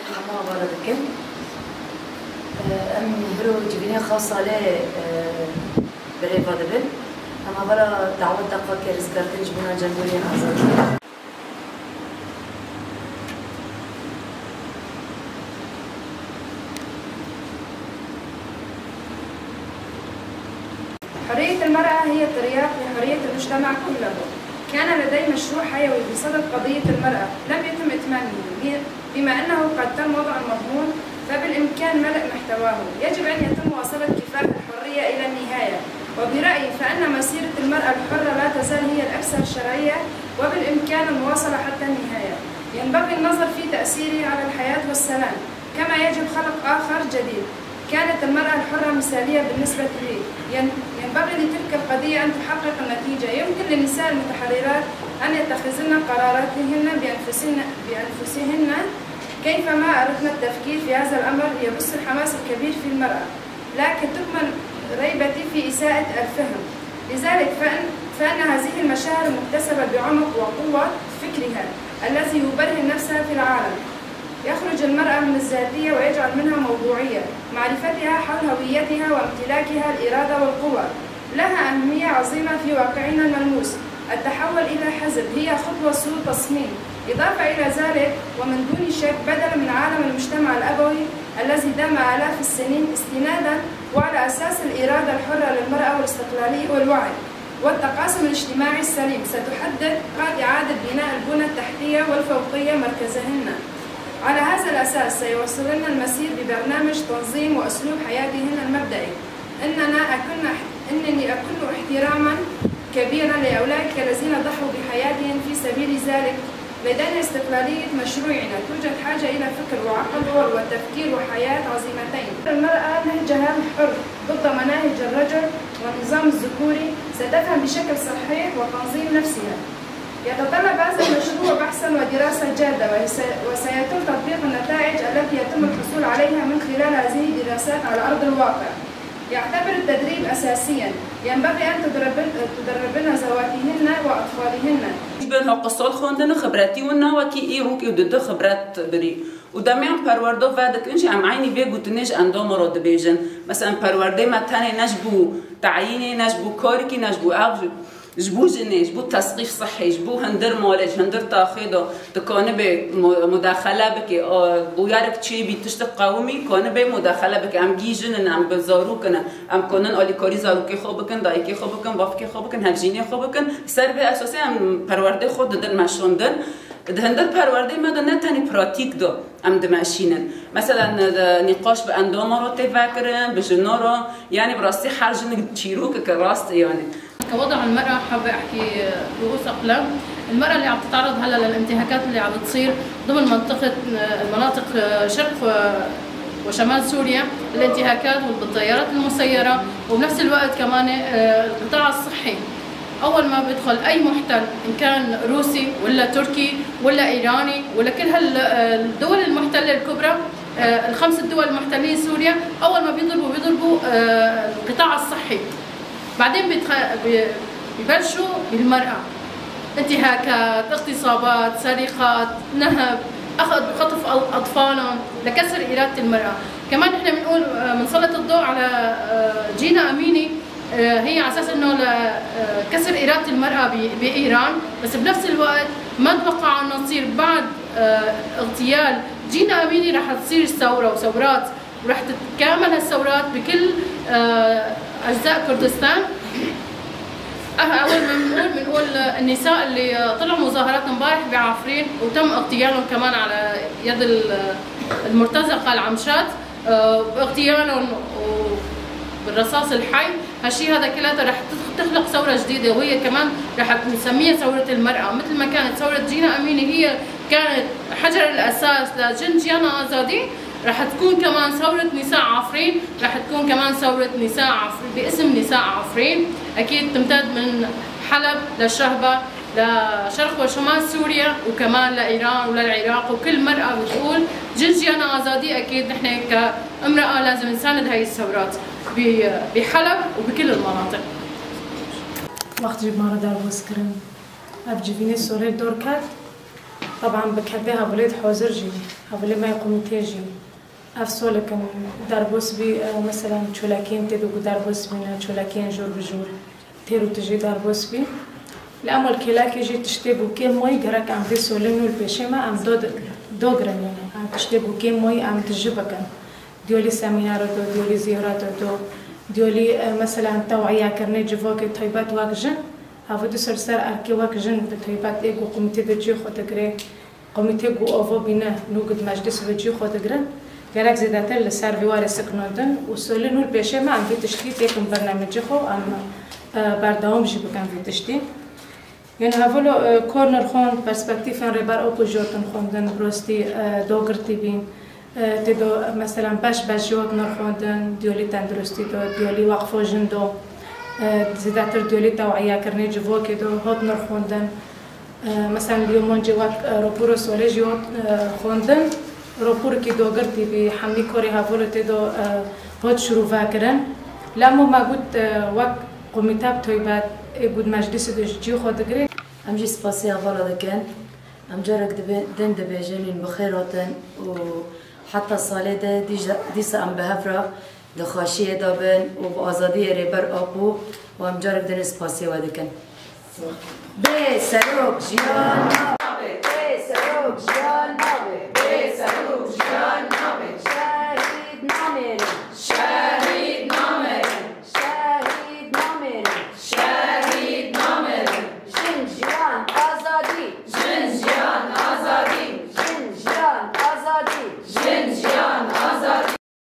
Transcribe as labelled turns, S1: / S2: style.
S1: حما بالدكن ام برو جبينه خاصة له بريفا دبن اما برا دعوة دقة كرزكارتن جبونا جنبوريان آزادي.
S2: حرية المرأة هي الطريق لحرية المجتمع كله. كان لدي مشروع حيوي بصدد قضية المرأة لم يتم إتمامه، بما أنه قد تم وضع المضمون فبالإمكان ملء محتواه. يجب أن يتم مواصلة كفاح الحرية إلى النهاية، وبرأيي فأن مسيرة المرأة الحرة لا تزال هي الأكثر شرعية وبالإمكان المواصلة حتى النهاية. ينبغي النظر في تأثيره على الحياة والسلام، كما يجب خلق آخر جديد. كانت المرأة الحرة مثالية بالنسبة لي. ينبغي لتلك القضية أن تحقق النتيجة. يمكن للنساء المتحررات أن يتخذن قراراتهن بأنفسهن كيفما أردنا. التفكير في هذا الأمر يبث الحماس الكبير في المرأة، لكن تكمن ريبتي في إساءة الفهم. لذلك فإن هذه المشاعر مكتسبة بعمق وقوة فكرها الذي يبرهن نفسها في العالم. يخرج المرأة من الذاتية ويجعل منها موضوعية. معرفتها حول هويتها وامتلاكها الإرادة والقوة لها أهمية عظيمة في واقعنا الملموس. التحول إلى حزب هي خطوة سوء تصميم. إضافة إلى ذلك ومن دون شك بدلا من عالم المجتمع الأبوي الذي دام آلاف السنين استنادا وعلى أساس الإرادة الحرة للمرأة والاستقلالية والوعي والتقاسم الاجتماعي السليم، ستحدد قاد إعادة بناء البنى التحتية والفوقية مركزهن. على هذا الأساس سيوصلن المسير ببرنامج تنظيم وأسلوب حياتهن المبدئي. إنني أكن احتراما كبيرا لأولئك الذين ضحوا بحياتهم في سبيل ذلك. لدينا استقلالية مشروعنا. توجد حاجة إلى فكر وعقل وتفكير وحياة عظيمتين. المرأة نهجها الحر ضد مناهج الرجل والنظام الذكوري ستفهم بشكل صحيح وتنظيم نفسها. يتطلب هذا المشروع بحثا ودراسة جادة، وسيتم تطبيق النتائج التي يتم الحصول عليها من خلال هذه الدراسات على أرض الواقع. يعتبر التدريب أساسيا. ينبغي أن تدربن ذواتهن وأطفالهن.
S3: بينها قصال خوندن خبراتي ونواكي إيروكي ودد خبرات بري ودميان پروردو فادك إنجي عم عيني بيجو تنج أندام رد بيجن مثلا پرورده ما تاني نجبو تعييني نجبو كاركي نجبو أغ جبو جني جبو تثقيف صحي جبو هندر مالج هندر تاخيدو تكون مداخلة بك ويارك تشي بي تشتق قومي كون بي مداخلة بك ام جيجن ام بزاروكن ام كونن الي كوري زاروكي خو بكن دايكي خو بكن بافكي خو بكن هفجيني خو بكن سر به اساسي ام پرورده خود ددن مشوندن هندر پرورده ما نه تاني براتيك دو ام دماشينن مثلا نقاش باندوما رو تفكرن بجنورو يعني براستي حرجن تشيروك كراست يعني.
S4: كوضع المرأة حابة أحكي رؤوس أقلام. المرأة اللي عم تتعرض هلا للانتهاكات اللي عم تصير ضمن منطقة المناطق شرق وشمال سوريا، الانتهاكات والطيارات المسيرة، وبنفس الوقت كمان القطاع الصحي. أول ما بيدخل أي محتل إن كان روسي ولا تركي ولا إيراني ولا كل هالدول المحتلة الكبرى، الخمس الدول المحتلين سوريا، أول ما بيضربوا القطاع الصحي. بعدين ببلشوا بالمرأة، انتهاكات، اغتصابات، سرقات، نهب، أخذ خطف أطفالهم لكسر إرادة المرأة. كمان نحن بنقول بنسلط الضوء على جينا أميني، هي على أساس إنه لكسر إرادة المرأة بإيران، بس بنفس الوقت ما توقعوا إنه تصير بعد اغتيال جينا أميني رح تصير ثورة وثورات، ورح تتكامل هالثورات بكل أجزاء كردستان. أول ما بنقول النساء اللي طلعوا مظاهرات امبارح بعفرين وتم اغتيالهم كمان على يد المرتزقة العمشات، باغتيالهم بالرصاص الحي، هالشيء هذا كله رح تخلق ثورة جديدة، وهي كمان رح نسميها ثورة المرأة، مثل ما كانت ثورة جينا أميني هي كانت حجر الأساس لجن جيانا آزادي، رح تكون كمان ثورة نساء عفرين، رح تكون كمان ثورة نساء عفرين باسم نساء عفرين، أكيد تمتد من حلب للشهبة لشرق وشمال سوريا وكمان لإيران وللعراق، وكل مرأة بتقول جن جيانا آزادي. أكيد نحن كامرأة لازم نساند هاي الثورات بحلب وبكل المناطق.
S5: وقت جيب مرة دار بوسكرن أبجيفيني سوري دوركات طبعا بكده هفوليد حاضر جي هفولي ما يقوم تيجي أفصولك دربوس بي مثلا تشولاكين تدو دربوس بينا تشولاكين جور بجور تيرو تجي دربوس بي الأمر كلاكي جي تشتبو كي موي جراك عم في سولينو البشمة عم دود دوغرن يعني عم تشتبو كي موي عم تجبكن ديولي سمينار دو ديولي زيارات دو ديولي مثلا توعية كرني جفاك تايبات واك جن هفو دو سر أركي واك جن بتايبات إيجو قومتي دجي خود گره قومتي جو أوفو بينا نوجد مجلس دجي خود گره گرک زیادتر لسر ویوار سکناندن و سولینو البشمة عم في تشتي تيكم برنامج خو عم بردوام جي بكن في تشتي يعني هفولو كورنر خون برسبكتيفن ريبر اوكو جوتن خوندن بروستي دوغرتي بين تدو مثلا باش باش جوت نرخوندن ديولي تندرستي دو ديولي وقفو جندو زيادتر ديولي توعية كرني جفوكي دو هوت نرخوندن مثلا اليوم جواك روبورو سولي جوت خوندن روبور كي دوغرتي بي حمي كوري هفولو تدو هوت شروفا كرن لامو ما قلت وك قوميتاب تويبات بود مجلس دو جي خود گره
S1: ام جي سپاسی هفالا دکن ام جارك دن دبیجن بخیراتن و حتی ساله ده دیسا ام بهفرا دخاشیه دابن و بآزادی ریبر آپو و ام جارك دن سپاسی ودکن بی سروک جیان نابه بی سروک جیان نابه بی سروک جیان نابه شهید نامیرن.